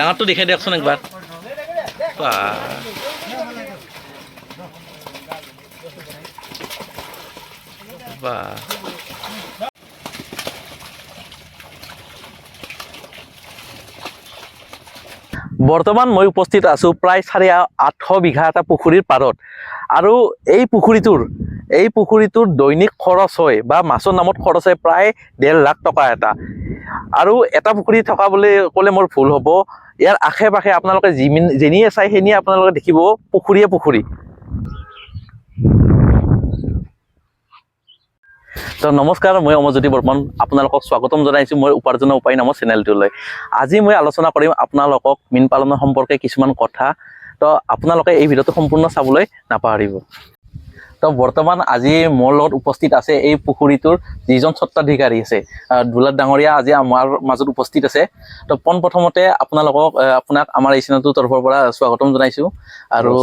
ডাঙৰটো দেখাই দিয়কচোন একবাৰ। বাহ। বাহ। বৰ্তমান মই উপস্থিত আছোঁ প্ৰায় 850 বিঘা এটা পুখুৰীৰ পাৰত। আৰু এই পুখুৰীটোৰ দৈনিক খৰচ হয় বা মাছৰ নামত খৰচ হয় প্ৰায় 1.5 লাখ টকা এটা। আৰু এটা পুখুৰী থকা বুলি ক'লে মোৰ ভুল হ'ব। ইয়াৰ আশে পাশে আপোনালোকে যেনিয়ে চাই সেনিয়ে আপোনালোকে দেখিব পুখুৰীয়ে পুখুৰী। তো নমস্কাৰ, মই অমৰজ্যোতি বৰ্মন, আপোনালোকক স্বাগতম জনাইছোঁ মোৰ উপাৰ্জনৰ উপায় নামৰ চেনেলটোলৈ। আজি মই আলোচনা কৰিম আপোনালোকক মীন পালনৰ সম্পৰ্কে কিছুমান কথা। তো আপোনালোকে এই ভিডিঅ'টো সম্পূৰ্ণ চাবলৈ নাপাহৰিব। তো বৰ্তমান আজি মোৰ লগত উপস্থিত আছে এই পুখুৰীটোৰ যিজন স্বত্বাধিকাৰী আছে, দুলাল ডাঙৰীয়া আজি আমাৰ মাজত উপস্থিত আছে। তো পোনপ্ৰথমতে আপোনাক আমাৰ এই চেনেলটোৰ তৰফৰ পৰা স্বাগতম জনাইছোঁ আৰু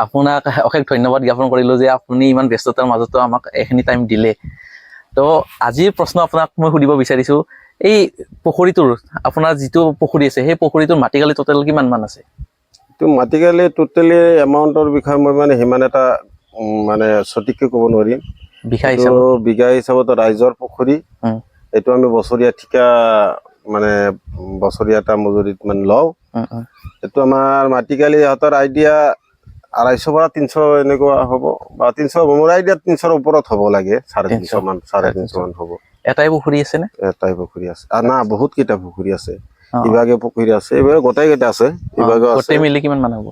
আপোনাক অশেষ ধন্যবাদ জ্ঞাপন কৰিলোঁ যে আপুনি ইমান ব্যস্ততাৰ মাজতো আমাক এইখিনি টাইম দিলে। তো আজিৰ প্ৰশ্ন আপোনাক মই সুধিব বিচাৰিছোঁ, এই পুখুৰীটোৰ, আপোনাৰ যিটো পুখুৰী আছে, সেই পুখুৰীটোৰ মাটিকালি টোটেল কিমান মান আছে? এইটো মাটিকালি টোটেলি এমাউণ্টৰ বিষয়ে মই মানে সিমান এটা মানে সঠিককৈ ক'ব নোৱাৰিম। বিঘা এইটো হিচাপত? বিঘা হিচাপত ৰাইজৰ পুখুৰী। এইটো আমি বছৰীয়া ঠিকা, মানে বছৰীয়া এটা মজুৰিত মানে লওঁ। উম, উম। এইটো আমাৰ মাটিকালি ইহঁতৰ আইডিয়া 250 পৰা 300 এনেকুৱা হ'ব বা 300 হ'ব। মোৰ আইডিয়া 300ৰ ওপৰত হ'ব লাগে, 350 মান, 350 মান হ'ব। এটাই পুখুৰী আছে নে? এটাই পুখুৰী আছে না, বহুত কেইটা পুখুৰী আছে। ইভাগে পুখুৰী আছে, এইভাগে গোটেই কেইটা আছে, ইভাগেও আছে। গোটেই মিলি কিমান মান হ'ব?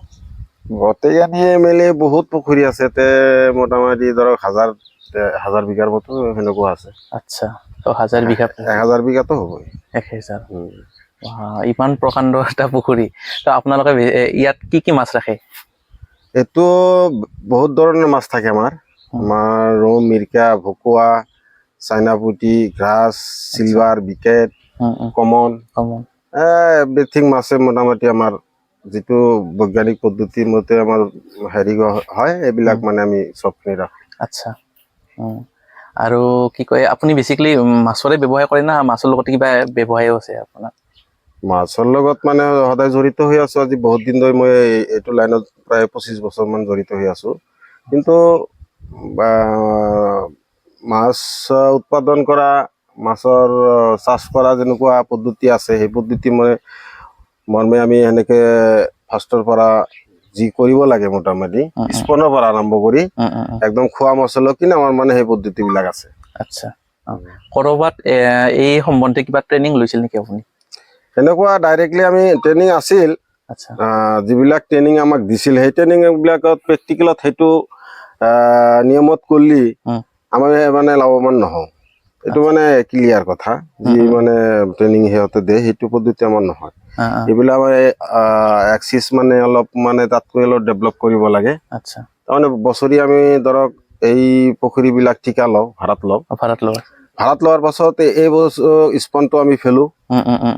গোটেইখিনি মিলি বহুত পুখুৰী আছে। তে মোটামুটি ধৰক হাজাৰ হাজাৰ বিঘাৰ মতো সেনেকুৱা আছে। আচ্ছা, তো হাজাৰ বিঘা? 1000 বিঘাতো হ'বই। 1000। বাহ, ইমান প্ৰকাণ্ড এটা পুখুৰী। তো আপোনালোকে ইয়াত কি কি মাছ ৰাখে? এইটো বহুত ধৰণৰ মাছ থাকে আমাৰ। আমাৰ ৰৌ, মিৰ্কা, ভকুৱা, চাইনা পুটি, গ্ৰাছ, চিলভাৰ, বিকেট, উম, উম, কমন, কমন। এভৰিথিং মাছে মোটামুটি আমাৰ যিটো বৈজ্ঞানিক পদ্ধতিৰ মতে আমাৰ হেৰি হয়, এইবিলাক মানে আমি চবখিনি ৰাখোঁ। আচ্ছা, আৰু কি কয়, আপুনি বেচিকেলি মাছৰে ব্যৱসায় কৰে না মাছৰ লগতে কিবা ব্যৱসায়ো আছে আপোনাৰ? মাছৰ লগত মানে সদায় জড়িত হৈ আছো। আজি বহুত দিন ধৰি মই এইটো লাইনত প্ৰায় 25 বছৰমান জড়িত হৈ আছো। কিন্তু মাছ উৎপাদন কৰা, মাছৰ চাষ কৰা যেনেকুৱা পদ্ধতি আছে, সেই পদ্ধতি মই মৰ্মে আমি সেনেকে ফাৰ্ষ্টৰ পৰা যি কৰিব লাগে, মোটামুটি উম, উম। স্পনৰ পৰা আৰম্ভ কৰি উম, উম, উম। একদম খোৱা মাছলৈকে আমাৰ মানে সেই পদ্ধতিবিলাক আছে। আচ্ছা, ক'ৰবাত এই সম্বন্ধে কিবা ট্ৰেইনিং লৈছিল নেকি আপুনি? সেনেকুৱা ডাইৰেক্টলি আমি ট্ৰেইনিং আছিল। যিবিলাক ট্ৰেইনিং আমাক দিছিল, সেই ট্ৰেইনিং বিলাকত প্ৰেক্টিকেলত সেইটো নিয়মত কৰিলি আমি মানে লাভৱান নহওঁ। এইটো মানে ক্লিয়াৰ কথা। যি উম, উম। মানে ট্ৰেইনিং সিহঁতে দিয়ে, সেইটো পদ্ধতি আমাৰ নহয়। অ, অ, এইবিলাক আমাৰ এক্সিছ মানে অলপ মানে তাতকৈ অলপ ডেভেলপ কৰিব লাগে। তাৰমানে বছৰি আমি ধৰক এই পুখুৰীবিলাক ঠিকা লওঁ, ভাড়াত লওঁ। ভাড়াত লোৱা। ভাড়াত লোৱাৰ পাছত এই বছৰ স্পনটো আমি ফেলো। উম, উম, উম।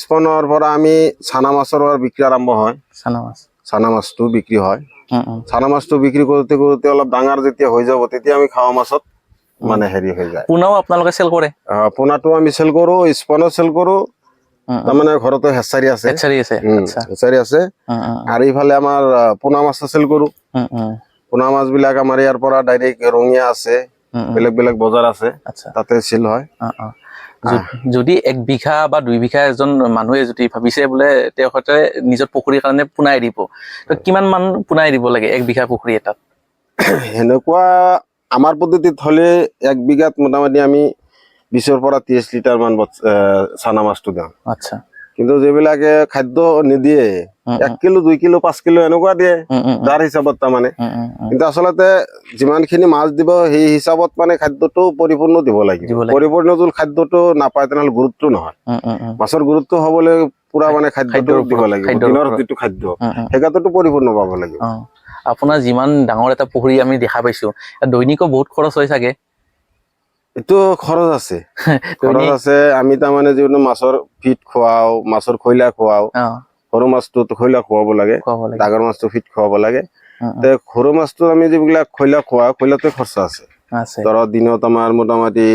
স্পনৰ পৰা আমি চানা মাছৰ পৰা বিক্ৰী আৰম্ভ হয়। চানা মাছ। চানা মাছটো বিক্ৰী হয়। উম, উম। চানা মাছটো বিক্ৰী কৰোঁতে কৰোঁতে অলপ ডাঙৰ যেতিয়া হৈ যাব, তেতিয়া আমি খোৱা মাছত মানে হেৰি হৈ যায়। পোনাও আপোনালোকে চেল কৰে? পোনাটো আমি চেল কৰোঁ, স্পনো চেল কৰোঁ। উম, উম। তাৰমানে ঘৰতে হেচাৰি আছে। হেচাৰি আছে। হেচাৰি আছে। উম, উম, আৰু ইফালে আমাৰ পোনা মাছো চেল কৰোঁ। উম, উম, পোনা মাছবিলাক আমাৰ ইয়াৰ পৰা ডাইৰেক্ট ৰঙিয়া আছে, উম, উম। বেলেগ বেলেগ বজাৰ আছে, তাতে চেল হয়। অ, অ। যদি 1 বিঘা বা 2 বিঘা এজন মানুহে যদি ভাবিছে বোলে তেখেতে নিজৰ পুখুৰীৰ কাৰণে পোনাই দিব, তো কিমান মান পোনাই দিব লাগে 1 বিঘা পুখুৰী এটাত? সেনেকুৱা আমাৰ পদ্ধতিত হ'লে 1 বিঘাত মোটামুটি আমি 20ৰ পৰা 30 লিটাৰ মান চানা মাছটো দিওঁ। কিন্তু যিবিলাকে খাদ্য নিদিয়ে, 1 কিলো, 2 কিলো, 5 কিলো এনেকুৱা দিয়ে, উম, উম, যাৰ হিচাপত তাৰমানে। উম, উম, উম। কিন্তু আচলতে যিমানখিনি মাছ দিব, সেই হিচাপত মানে খাদ্যটো পৰিপূৰ্ণ দিব লাগিব। দিব লাগিব। পৰিপূৰ্ণ যদি খাদ্যটো নাপায়, তেনেহ'লে গুৰুত্ব নহয়। উম, উম, উম, মাছৰ গুৰুত্ব হ'বলৈ পুৰা মানে খাদ্যটো খাদ্যৰ দিব ওপৰত, লাগিব। খাদ্যৰ দিনৰ ওপৰত। যিটো খাদ্য, উম, উম। সেই খাদ্যটো পৰিপূৰ্ণ পাব লাগিব। অ, আপোনাৰ যিমান ডাঙৰ এটা পুখুৰী আমি দেখা পাইছো, ইয়াত দৈনিকো বহুত খৰচ হয় চাগে? এইটো খৰচ আছে, খৰচ দৈনিক আছে। আমি তাৰমানে যিকোনো মাছৰ ফিট খুৱাও, মাছৰ খৈলা খুৱাও। সৰু মাছটো খৈলা খুৱাব লাগে। খুৱাব লাগে। ডাঙৰ মাছটো ফিট খুৱাব লাগে। উম, উম, তে সৰু মাছটো আমি যিবিলাক খৈলা খুৱাও, খৈলাতে খৰচা আছে। আছে। ধৰক দিনত আমাৰ মোটামুটি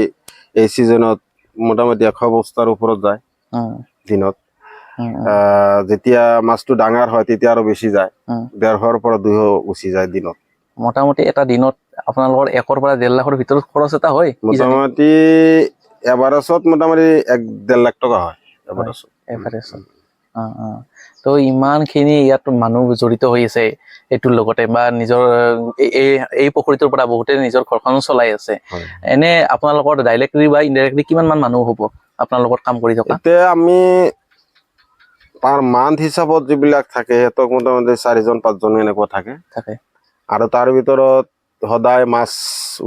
এই চিজনত মোটামুটি 100 বস্তাৰ ওপৰত যায় দিনত। উম, উম, যেতিয়া মাছটো ডাঙৰ হয় তেতিয়া আৰু বেছি যায়, 150ৰ পৰা 200 গুচি যায় দিনত। মোটামুটি এটা দিনত আপোনালোকৰ 1ৰ পৰা 1.5 লাখৰ ভিতৰত খৰচ এটা হয় কিজানি? মোটামুটি এভাৰেজত মোটামুটি 1-1.5 লাখ টকা হয় এভাৰেজত। এভাৰেজত। অ, তো ইমানখিনি ইয়াত মানুহ জড়িত হৈ আছে এইটোৰ লগতে, বা নিজৰ এই এই পুখুৰীটোৰ পৰা বহুতে নিজৰ ঘৰখনো চলাই আছে। হয়। এনে আপোনালোকৰ ডাইৰেক্টলি বা ইনডাইৰেক্টলি কিমান মান মানুহ হ'ব আপোনাৰ লগত কাম কৰি থকা? এতিয়া আমি পাৰ মান্থ হিচাপত যিবিলাক থাকে সিহঁতক মোটামুটি 4জন 5জন এনেকুৱা থাকে। থাকে। আৰু তাৰ ভিতৰত সদায় মাছ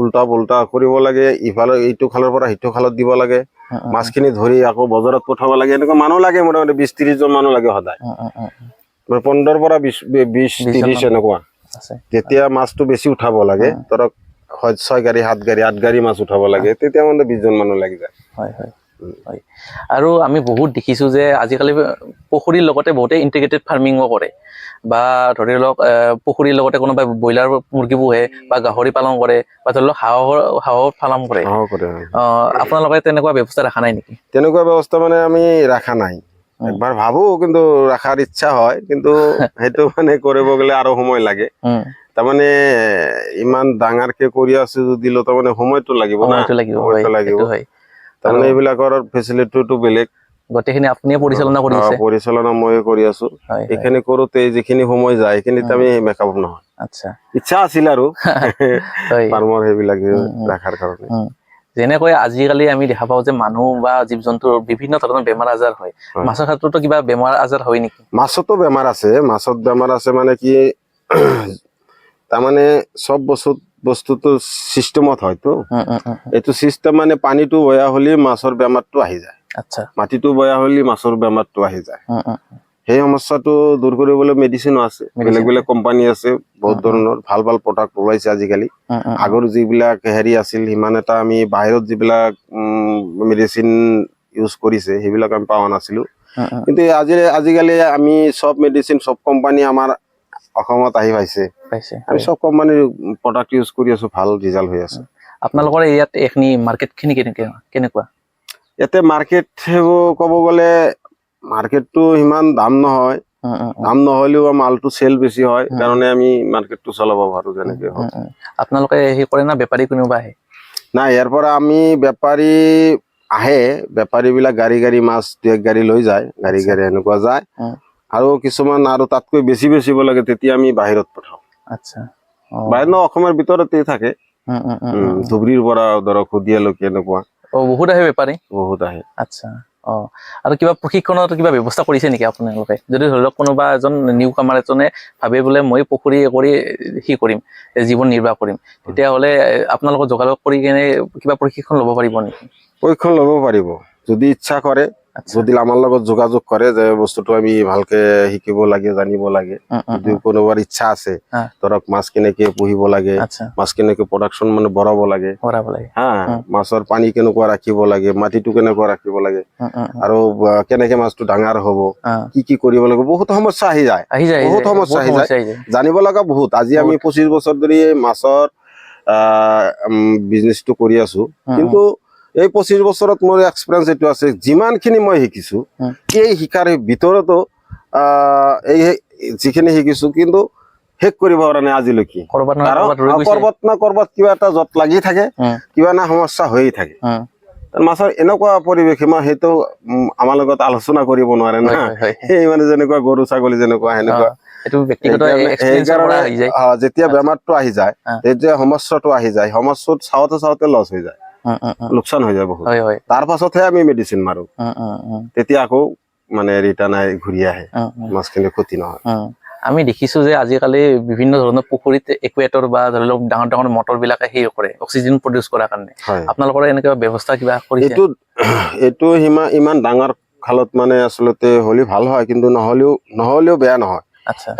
উল্টা পুল্টা কৰিব লাগে, ইফালে ইটো খালৰ পৰা সিটো খালত দিব লাগে, উম, উম, মাছখিনি ধৰি আকৌ বজাৰত পঠাব লাগে। এনেকুৱা মানুহ লাগে মোটামুটি 20-30জন মানুহ লাগে সদায়। উম, উম, উম, উম, মানে 15ৰ পৰা 20, 20 20 30 এনেকুৱা। আছে। যেতিয়া মাছটো বেছি উঠাব লাগে, ধৰক হয় 6 গাড়ী, 7 গাড়ী, 8 গাড়ী মাছ উঠাব লাগে, তেতিয়া মানে 20জন মানুহ লাগি যায়। হয় হয় হয়। আৰু আমি বহুত দেখিছো যে আজিকালি পুখুৰীৰ লগতে বহুতে ইণ্টিগ্ৰেটেড ফাৰ্মিঙো কৰে, বা ধৰি লওক পুখুৰীৰ লগতে কোনোবাই ব্ৰইলাৰ মুৰ্গী পোহে বা গাহৰি পালন কৰে, বা ধৰি লওক হাঁহৰ ফাৰ্ম কৰে। হাঁহো কৰে। আপোনালোকে তেনেকুৱা ব্যৱস্থা ৰখা নাই নেকি? তেনেকুৱা ব্যৱস্থা মানে আমি ৰখা নাই। একবাৰ ভাবো, কিন্তু ৰখাৰ ইচ্ছা হয়, কিন্তু সেইটো মানে কৰিব গ'লে আৰু সময় লাগে। তাৰমানে ইমান ডাঙৰকে কৰি আছো যদি, তাৰমানে সময়টো লাগিব না। সময়টো লাগিব, হয়। সময়টো লাগিব। সেইটো হয়। তাৰমানে এইবিলাকৰ ফেচিলিটিটো বেলেগ। গোটেইখিনি আপুনিয়ে পৰিচালনা কৰি আছে? পৰিচালনা ময়ে কৰি আছো। হয় হয় এইখিনি কৰোতে যিখিনি সময় যায় সেইখিনিত আমি মেকআপ নহয়। ইচ্ছা আছিল আৰু ফাৰ্মৰ সেইবিলাক ৰখাৰ কাৰণে। যেনেকৈ আজিকালি আমি দেখা পাওঁ যে মানুহ বা জীৱ জন্তুৰ বিভিন্ন ধৰণৰ বেমাৰ আজাৰ হয়, হয়। মাছৰ ক্ষেত্ৰতো কিবা বেমাৰ আজাৰ হয় নেকি? মাছতো বেমাৰ আছে। মাছত বেমাৰ আছে মানে কি, তাৰমানে চব বস্তুটো চিষ্টেমত হয়তো। উম, উম, উম, উম। এইটো চিষ্টেম মানে পানীটো বেয়া হ'লে মাছৰ বেমাৰটো আহি যায়। মাটিটো বেয়া হ'লে মাছৰ বেমাৰটো আহি যায়। উম, উম, সেই সমস্যাটো দূৰ কৰিবলৈ মেডিচিনো আছে, বেলেগ বেলেগ কোম্পানী আছে, বহুত ধৰণৰ ভাল ভাল প্ৰডাক্ট ওলাইছে আজিকালি। উম, উম, আগৰ যিবিলাক হেৰি আছিল সিমান এটা আমি বাহিৰত যিবিলাক মেডিচিন ইউজ কৰিছে সেইবিলাক আমি পোৱা নাছিলো। উম, উম, কিন্তু আজিকালি আমি চব মেডিচিন, চব কোম্পানী আমাৰ অসমত আহি পাইছে। পাইছে। আমি চব কোম্পানীৰ প্ৰডাক্ট ইউজ কৰি আছো, ভাল ৰিজাল্ট হৈ আছে। আপোনালোকৰ ইয়াত এইখিনি মাৰ্কেট খিনি কেনেকুৱা? ইয়াতে মাৰ্কেট সেইবোৰ ক'ব গ'লে মাৰ্কেটটো সিমান দাম নহয়। উম, উম, উম, দাম নহ'লেও মালটো চেল বেছি হয় কাৰণে আমি মাৰ্কেটটো চলাব পাৰো যেনেকে হওক। উম, উম। আপোনালোকে সেই কৰে না, বেপাৰী কোনোবা আহে? নাই, ইয়াৰ পৰা আমি বেপাৰী আহে, বেপাৰীবিলাক গাড়ী গাড়ী মাছ 2-1 গাড়ী লৈ যায়, গাড়ী গাড়ী এনেকুৱা যায়। আৰু কিছুমান আৰু তাতকৈ বেছি বেচিব লাগে, তেতিয়া আমি বাহিৰত পঠাওঁ। বাহিৰত ন, অসমৰ ভিতৰতে থাকে। উম, উম, উম, উম। ধুবুৰীৰ পৰা ধৰক শদিয়ালৈকে এনেকুৱা। বহুত আহে বেপাৰী? বহুত আহে। আচ্ছা, আৰু কিবা প্ৰশিক্ষণৰ কিবা ব্যৱস্থা কৰিছে নেকি আপোনালোকে? যদি ধৰি লওক কোনোবা এজন নিউ কামাৰ এজনে ভাবে বোলে মই পুখুৰী কৰি সি কৰিম, জীৱন নিৰ্বাহ কৰিম, তেতিয়াহ'লে আপোনালোকক যোগাযোগ কৰি কেনে কিবা প্ৰশিক্ষণ ল'ব পাৰিব নেকি? প্ৰশিক্ষণ ল'ব পাৰিব যদি ইচ্ছা কৰে। যদি আমাৰ লগত যোগাযোগ কৰে যে বস্তুটো আমি ভালকে শিকিব লাগে, জানিব লাগে, উম, উম, যদি কোনোবাৰ ইচ্ছা আছে, ধৰক মাছ কেনেকে পুহিব লাগে, মাছ কেনেকে প্ৰডাকশ্যন মানে বঢ়াব লাগে, বঢ়াব লাগে, হা, মাছৰ পানী কেনেকুৱা ৰাখিব লাগে, মাটিটো কেনেকুৱা ৰাখিব লাগে, উম, উম, উম, আৰু কেনেকে মাছটো ডাঙৰ হ'ব, কি কি কৰিব লাগিব, বহুত সমস্যা আহি যায়। আহি যায়, আহি বহুত যায়, সমস্যা বহুত আহি যায়। সমস্যা আহি যায়। জানিব লগা বহুত। আজি আমি 25 বছৰ ধৰি এই মাছৰ বিজনেছটো কৰি আছো, কিন্তু এই 25 বছৰত মোৰ এক্সপিৰিয়েঞ্চ এইটো আছে, যিমানখিনি মই শিকিছো, এই শিকাৰ ভিতৰতো এই যিখিনি শিকিছো কিন্তু শেষ কৰিব পৰা নাই আজিলৈকে। কৰবাত নহয় কাৰণ কৰবাত ৰৈ গৈছে। কৰবাত না কৰবাত কিবা এটা য'ত লাগি থাকে, কিবা না সমস্যা হৈয়ে থাকে। মাছৰ এনেকুৱা পৰিৱেশ সীমা সেইটো আমাৰ লগত আলোচনা কৰিব নোৱাৰে না। হয়, হয়, হয়। সেই মানে যেনেকুৱা গৰু ছাগলী যেনেকুৱা সেনেকুৱা। এইটো ব্যক্তিগত এক্সপিৰিয়েঞ্চৰ পৰা সেইকাৰণে আহি যায়। যেতিয়া বেমাৰটো আহি যায়, যেতিয়া সমস্যাটো আহি যায়, সমস্যাত চাওঁতে চাওঁতে লছ হৈ যায়, উম, উম, উম। লোকচান হৈ যায় বহুত। হয় হয় তাৰ পাছতহে আমি মেডিচিন মাৰো, উম, উম, উম, তেতিয়া আকৌ মানে ৰিটাৰ্ণ আহি ঘূৰি আহে, উম, উম, মাছখিনি ক্ষতি নহয়। আমি দেখিছো যে আজিকালি বিভিন্ন ধৰণৰ পুখুৰীত একুৱেটৰ বা ধৰি লওক ডাঙৰ ডাঙৰ মটৰ বিলাকে সেই কৰে অক্সিজেন প্ৰডিউচ কৰাৰ কাৰণে। হয়। আপোনালোকৰ এনেকুৱা ব্যৱস্থা কিবা কৰিছে? এইটো ইমান ডাঙৰ খালত মানে আচলতে হ'লে ভাল হয়, কিন্তু নহ'লেও বেয়া নহয়।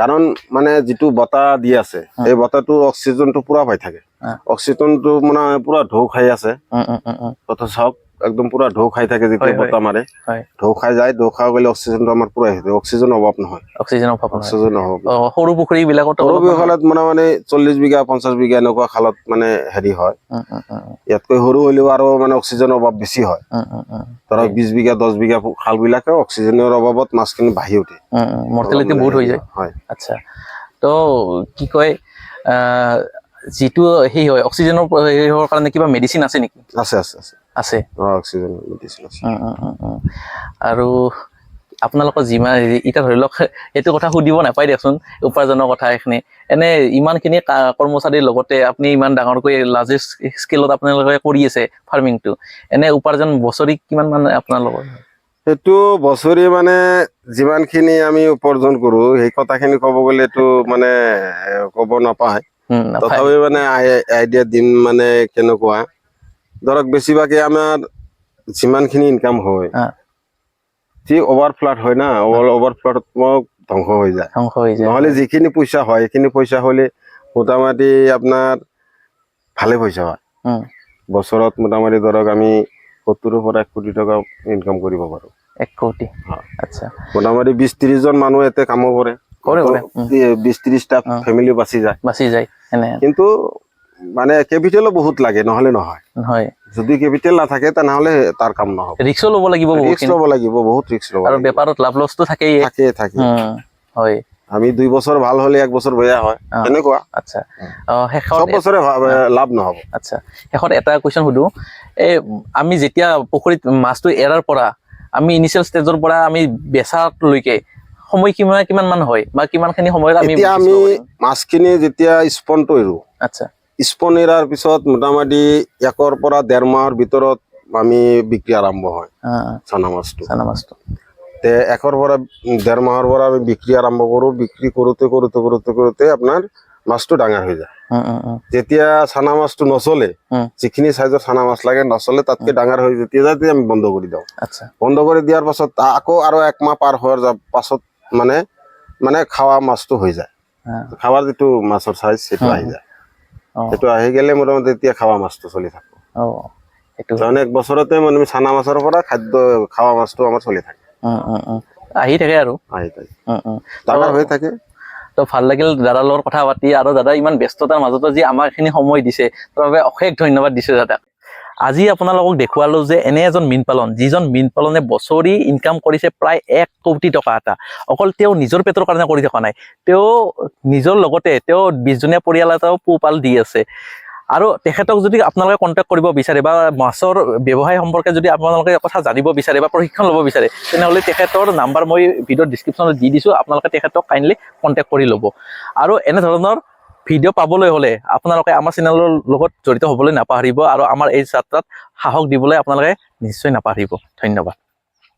কাৰণ মানে যিটো বতাহ দি আছে, সেই বতাহটো অক্সিজেনটো পুৰা পাই থাকে, অক্সিজেনটো মানে পুৰা ঢৌ খাই আছে। উম, উম, উম, উম। কথা চাওক, একদম পুৰা ঢৌ খাই থাকে যেতিয়া হয়, হয়। বতাহ মাৰে। হয়। ঢৌ খাই যায়, ঢৌ খাই গ'লে অক্সিজেনটো আমাৰ পুৰা আহি যায়, অক্সিজেন অভাৱ নহয়। অক্সিজেনৰ অভাৱ নহয়। অক্সিজেন অভাৱ নহয়। অ, সৰু পুখুৰী বিলাকতো সৰু অলপমান- খালত মানে 40 বিঘা, 50 বিঘা এনেকুৱা খালত মানে হেৰি হয়। উম, উম, উম, ইয়াতকৈ সৰু হ'লেও আৰু মানে অক্সিজেনৰ অভাৱ বেছি হয়। উম, উম, উম, ধৰক 20 বিঘা, 10 বিঘা খালবিলাকেও অক্সিজেনৰ অভাৱত মাছখিনি বাঢ়ি উঠে। মৰ্টেলিটি অলপ মানে বহুত হৈ হেৰি যায়। হয়। আচ্ছা, তো কি কয়, যিটো সেই হয় অক্সিজেনৰ হেৰি হোৱাৰ কাৰণে কিবা মেডিচিন আছে নেকি? আছে, আছে, আছে। আছে। অ, অক্সিজেনৰ মেডিচিন আছে। আৰু আপোনালোকৰ যিমান এতিয়া ধৰি লওক, এইটো কথা সুধিব নাপায় দিয়কচোন, উপাৰ্জনৰ কথা এইখিনি, এনে ইমানখিনি কৰ্মচাৰীৰ লগতে আপুনি ইমান ডাঙৰকৈ লাৰ্জেষ্ট স্কেলত আপোনালোকে কৰি আছে ফাৰ্মিংটো, এনে উপাৰ্জন বছৰি কিমান মান আপোনালোকৰ? সেইটো বছৰি মানে যিমানখিনি আমি উপাৰ্জন কৰো, সেই কথাখিনি ক'ব গ'লে এইটো মানে ক'ব নাপায়। নাপায়। তথাপি মানে আইডিয়া দিম, মানে কেনেকুৱা, ধৰক বেছিভাগে আমাৰ যিমানখিনি ইনকাম হয়, যি অভাৰ ফ্লাড হয় না, অভাৰ ফ্লাডত ধ্বংস হৈ যায়। ধ্বংস হৈ যায়। নহ'লে যিখিনি পইচা হয়, সেইখিনি পইচা হ'লে মোটামুটি আপোনাৰ ভালে পইচা হয়। বছৰত মোটামুটি ধৰক আমি 70ৰ পৰা 1 কোটি টকা ইনকাম কৰিব পাৰোঁ। 1 কোটি? হয়। আচ্ছা। মোটামুটি 20-30জন মানুহ ইয়াতে কামো কৰে। কৰে, কৰে। 20-30টা ফেমিলি বাচি যায়। বাচি যায় এনে। কিন্তু মানে কেপিটেলো বহুত লাগে, নহ'লে নহয়। হয়। যদি কেপিটেল নাথাকে, তেনেহ'লে তাৰ কাম নহ'ব। ৰিক্সো ল'ব লাগিব ৰিক্স বহুতখিনি। ল'ব লাগিব, বহুত ৰিক্স ল'ব আৰু লাগিব। বেপাৰত লাভ লছটো থাকেই। থাকে, থাকে। হয়। আমি 2 বছৰ ভাল হ'লে এক বছৰ বেয়া হয়, তেনেকুৱা। আচ্ছা, অ, শেষত চব বছৰে লাভ নহ'ব। আচ্ছা, শেষত এটা কুৱেশ্যন সুধো। এই আমি যেতিয়া পুখুৰীত মাছটো এৰাৰ পৰা আমি ইনিচিয়েল ষ্টেজৰ পৰা আমি বেচালৈকে সময় কিমান কিমান মান হয় বা কিমানখিনি সময়ত আমি এতিয়া বেচিব আমি পাৰিম? মাছখিনি যেতিয়া স্পনটো এৰো, স্পন এৰাৰ পিছত মোটামুটি 1ৰ পৰা 1.5 মাহৰ ভিতৰত আমি বিক্ৰী আৰম্ভ হয়। চানা মাছটো। চানা মাছটো। তে 1ৰ পৰা 1.5 মাহৰ পৰা আমি বিক্ৰী আৰম্ভ কৰোঁ। বিক্ৰী কৰোঁতে কৰোঁতে কৰোঁতে কৰোঁতে আপোনাৰ মাছটো ডাঙৰ হৈ যায়। উম, উম, উম, যেতিয়া চানা মাছটো নচলে, যিখিনি চাইজৰ চানা মাছ লাগে নচলে, তাতকৈ ডাঙৰ হৈ যেতিয়া যায়, তেতিয়া আমি বন্ধ কৰি দিওঁ। বন্ধ কৰি দিয়াৰ পাছত আকৌ আৰু এক মাহ পাৰ হোৱাৰ পাছত মানে মানে খোৱা মাছটো হৈ যায়। খাৱাৰ যিটো মাছৰ চাইজ, সেইটো আহি যায়। সেইটো আহি গ'লে মোটামুটি তেতিয়া খোৱা মাছটো চলি থাকে। অ, সেইটো। তাৰমানে এক বছৰতে মানে আমি চানা মাছৰ পৰা খাদ্য খোৱা মাছটো আমাৰ চলি থাকে। উম, উম, উম। আহি থাকে আৰু। আহি থাকে। উম, উম। ডাঙৰ হৈ থাকে। তো ভাল লাগিল দাদাৰ লগত কথা পাতি আৰু দাদা ইমান ব্যস্ততাৰ মাজতো যি আমাক এইখিনি সময় দিছে, তাৰ বাবে অশেষ ধন্যবাদ দিছো দাদাক। আজি আপোনালোকক দেখুৱালো যে এনে এজন মীন পালন, যিজন মীন পালনে বছৰি ইনকাম কৰিছে প্ৰায় 1 কোটি টকা এটা। অকল তেওঁ নিজৰ পেটৰ কাৰণে কৰি থকা নাই, তেওঁ নিজৰ লগতে তেওঁ 20জনীয়া পৰিয়াল এটাও পোহপাল দি আছে। আৰু তেখেতক যদি আপোনালোকে কণ্টেক্ট কৰিব বিচাৰে বা মাছৰ ব্যৱসায় সম্পৰ্কে যদি আপোনালোকে কথা জানিব বিচাৰে বা প্ৰশিক্ষণ ল'ব বিচাৰে, তেনেহ'লে তেখেতৰ নাম্বাৰ মই ভিডিঅ'ৰ ডিছক্ৰিপশ্যনত দি দিছোঁ। আপোনালোকে তেখেতক কাইণ্ডলি কণ্টেক্ট কৰি ল'ব। আৰু এনেধৰণৰ ভিডিঅ' পাবলৈ হ'লে আপোনালোকে আমাৰ চেনেলৰ লগত জড়িত হ'বলৈ নাপাহৰিব আৰু আমাৰ এই যাত্ৰাত সাহস দিবলৈ আপোনালোকে নিশ্চয় নাপাহৰিব। ধন্যবাদ।